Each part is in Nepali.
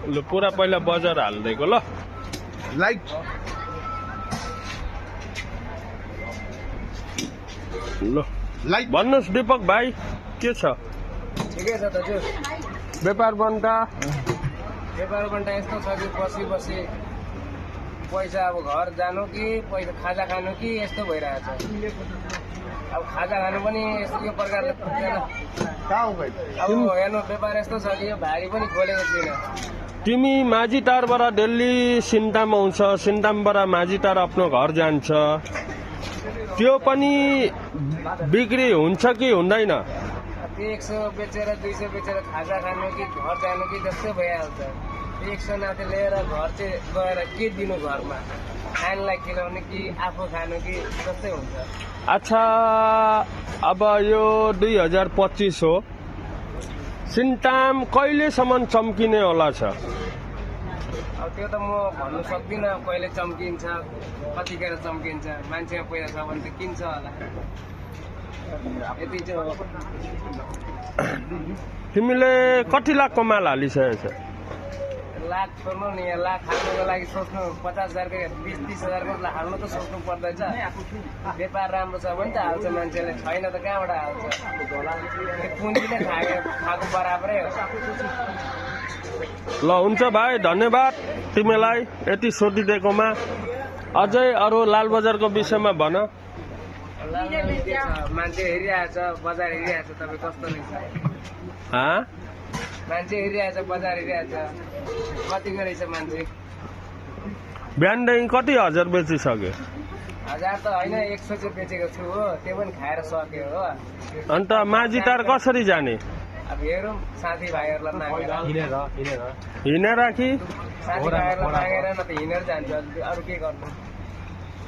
ल पुरा पहिला बजार हाल्दैको ल लाइट ल लाइट भन्नुहोस् दीपक भाइ के छ ठिकै छ दाजु। व्यापार बन्टा व्यापार बन्टा यस्तो छ कि बसी बसी पैसा अब घर जानु कि पैसा खाजा खानु कि यस्तो भइरहेछ। अब खाजा खानु पनि यस्तो यो प्रकारले पुग्दैन। कहाँ हो भाइ? अब हेर्नु व्यापार यस्तो छ कि यो भारी पनि खोलेको छैन। तिमी माझीटारबाट दिल्ली सिन्ताम आउँछ, सिन्तामबाट माझीटार आफ्नो घर जान्छ, त्यो पनि बिक्री हुन्छ कि हुँदैन? त्यो 100 बेचेर 200 बेचेर खाजा खानु कि घर जानु कि जस्तै भइहाल्छ। 100 नाथे लिएर घर चाहिँ गएर के दिनु घरमा, नानीलाई खिलाउने कि आफू खानु कि जस्तै हुन्छ। अच्छा अब यो 2025 हो, सिन्ताम कहिलेसम्म चम्किने होला छ? अब त्यो त म भन्नु सक्दिनँ कहिले चम्किन्छ, कतिखेर चम्किन्छ। मान्छेमा पैसा छ भने त किन्छ होला, यति चाहिँ हो। तिमीले कति लाखको माल हालिसकेको छ? लाख छोड्नु नि, यहाँ लाख हाल्नुको लागि सोच्नु 50,000 20-30 हजारको हाल्नु त सोच्नु पर्दैछ। व्यापार राम्रो छ भने त हाल्छ मान्छेले, छैन त कहाँबाट हाल्छ? पुँजी नै खाएको बराबरै हो। ल हुन्छ भाइ, धन्यवाद तिमीलाई यति सोधिदिएकोमा। अझै अरू लालबजारको विषयमा भन। मान्छे हेरिरहेछ, बजार हेरिरहेछ, तपाईँ कस्तो रहेछ? मान्छे हेरिरहेछ, बजार हेरिरहेछ, कतिको रहेछ मान्छे? बिहानदेखि कति हजार बेचिसक्यो? 1000 त होइन, 100 चाहिँ बेचेको छु हो, त्यो पनि खाएर सक्यो हो। अन्त माझीटार कसरी जाने? अब हेरौँ साथीभाइहरूलाई मागेर, हिँडेर कि? साथीभाइहरूलाई मागेर न त हिँडेर जान्छु, अरू के गर्नु।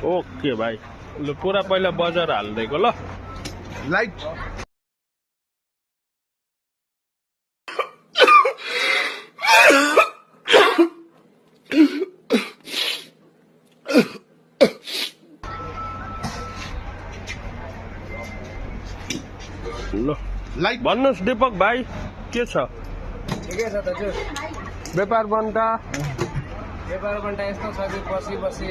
ओके भाइ, ल पुरा पहिला बजार हाल्दैको ल लाइट ल लाइट भन्नुहोस् दीपक भाइ के छ ठिकै छ दाजु। व्यापार बन्टा व्यापार बन्टा यस्तो छ कि बसी बसी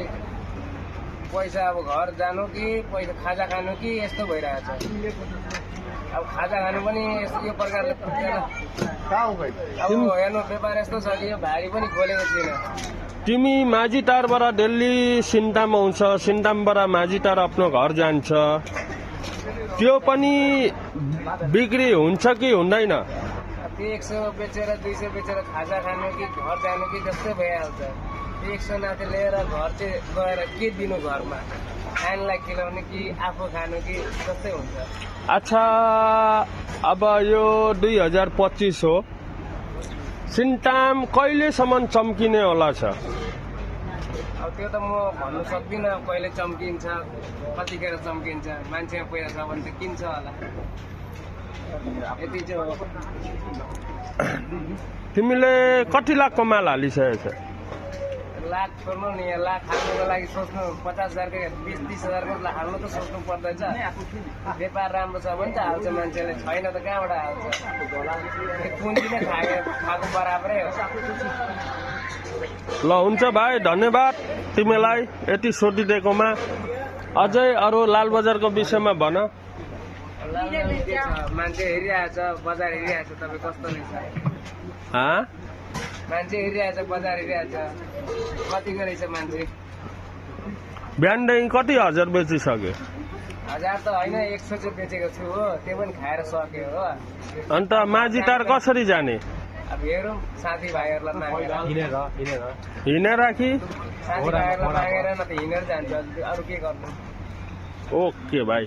पैसा अब घर जानु कि पैसा खाजा खानु कि यस्तो भइरहेछ। अब खाजा खानु पनि यस्तो यो प्रकारले पुग्दैन। कहाँ हो भाइ? अब हेर्नु व्यापार यस्तो छ कि यो भारी पनि खोलेको छैन। तिमी माझीटारबाट दिल्ली सिन्ताम आउँछ, सिन्तामबाट माझीटार आफ्नो घर जान्छ, त्यो पनि बिक्री हुन्छ कि हुँदैन? त्यो 100 बेचेर 200 बेचेर खाजा खानु कि घर जानु कि जस्तै भइहाल्छ। 100 नाथे लिएर घर चाहिँ गएर के दिनु घरमा, नानीलाई खिलाउने कि आफू खानु कि जस्तै हुन्छ। अच्छा अब यो 2025 हो, सिन्ताम कहिलेसम्म चम्किने होला छ? अब त्यो त म भन्नु सक्दिनँ कहिले चम्किन्छ, कतिखेर चम्किन्छ। मान्छेमा पैसा छ भने त किन्छ होला, यति चाहिँ हो। तिमीले कति लाखको माल हालिसकेको छ? लाख छोड्नु नि, यहाँ लाख हाल्नुको लागि सोच्नु 50,000 20-30 हजारको हाल्नु त सोच्नु पर्दैछ। व्यापार राम्रो छ भने त हाल्छ मान्छेले, छैन त कहाँबाट हाल्छ? पुँजी नै खाएको बराबरै हो। ल हुन्छ भाइ, धन्यवाद तिमीलाई यति सोधिदिएकोमा। अझै अरू लालबजारको विषयमा भन। मान्छे हेरिरहेछ, बजार हेरिरहेछ, तपाईँ कस्तो रहेछ? मान्छे हेरिरहेछ, बजार हेरिरहेछ, कतिको रहेछ मान्छे? बिहानदेखि कति हजार बेचिसक्यो? 1000 त होइन, 100 चाहिँ बेचेको छु हो, त्यो पनि खाएर सक्यो हो। अन्त माझीटार कसरी जाने? अब हेरौँ साथीभाइहरूलाई मागेर, हिँडेर कि? साथीभाइहरूलाई मागेर न त हिँडेर जान्छु, अरू के गर्नु। ओके भाइ।